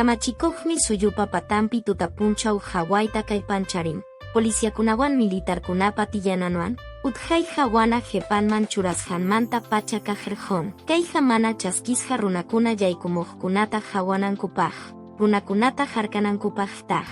Kamachikuqmi suyupa patanpi tuta punchaw hawayta kallpancharin, policiakunawan militarkunapa tiyananwan, utqhay hawana qepanman churasqanmanta pacha kaqrqun. Kayqa mana chaskisqa runakuna yaykumuqkunata hawanankupaq, runakunata harkanankupaqtaq.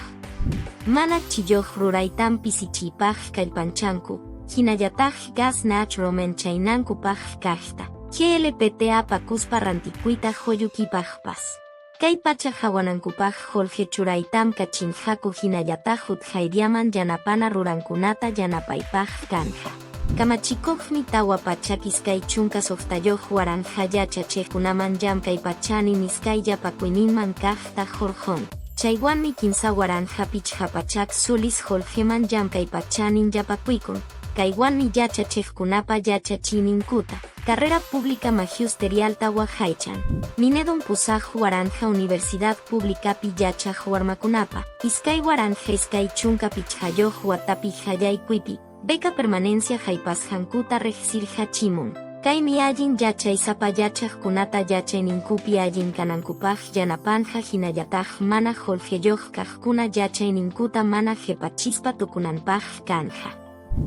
Mana chilluq ruraytam pisichiypaq kallpanchanku, hinallataq gas nach romenchaynankupaq kaqta. GLPT apakuspa rantikuyta quyukipaqpas. Kay pacha hawanankupaq qullqi churaytam kachinqaku hinallataq utqayllaman yanapana rurankunata yanapaypaq kanqa. Kamachikuqmi 426 waranqa yachachiqkunaman llamkay pachani niskay yapakuyninman kaqta hurqun. Chaywanmi 3500 sulis qullqiman llamkay pachanin yapakuykun. Kaywanmi yachachiqkunapa yachachiyninkuta, carrera pública magisterialta waqaychan. Minedum 8000 Universidad Publicapi yachaq warmakunapa, 2025 watapi hallaykuypi, beca permanencia haypasqankuta riqsirqachimun. Kaymi allin yachaysapa yachaqkunata yachayninkupi allin kanankupaq yanapanqa hinallataq mana qullqiyuq kaqkuna yachayninkuta mana qhipachispa tukunanpaq kanja.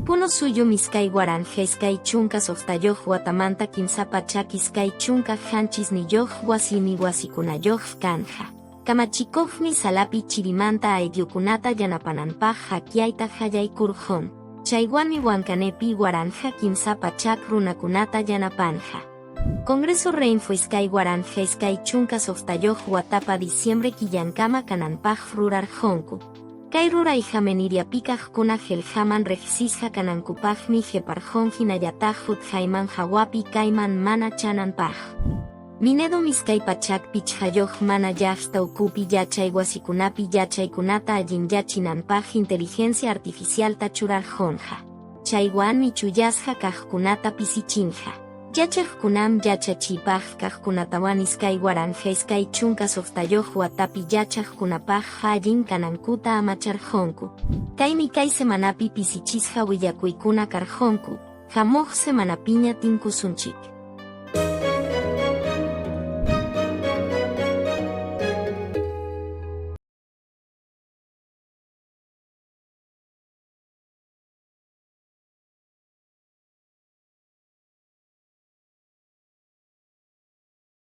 Puno suyum 2026 watamanta 327 wasimi wasikunayoq kanja. Kamachikuqmi salapi chirimanta ayllukunata yanapananpaq hakyayta qallaykurqun. Chaywanmi Huancanepi 1300 runakunata yanapanja. Congreso Reinfo 2026 watapa diciembre killankama kananpaq rurarqunku. Kay rurayqa meniriapikaqkuna qillqaman riqsisqa kanankupaqmi qhiparqun hinallataq utqayman hawapi kayman mana chananpaq. Minedum 205 mana llaqta ukupi yachay wasikunapi yachaykunata allinyachinanpaq inteligencia artificialta churarqunqa. Chaywanmi chuyasqa kaqkunata pisichinqa. Yachaqkunam yachachiypaq kaqkunatawan 2026 watapi yachaqkunapaq allin kanankuta amacharqunku. Kaymi kay semanapi pisichisqa willakuykuna karqunku, hamuq semanapiña tinkusunchik.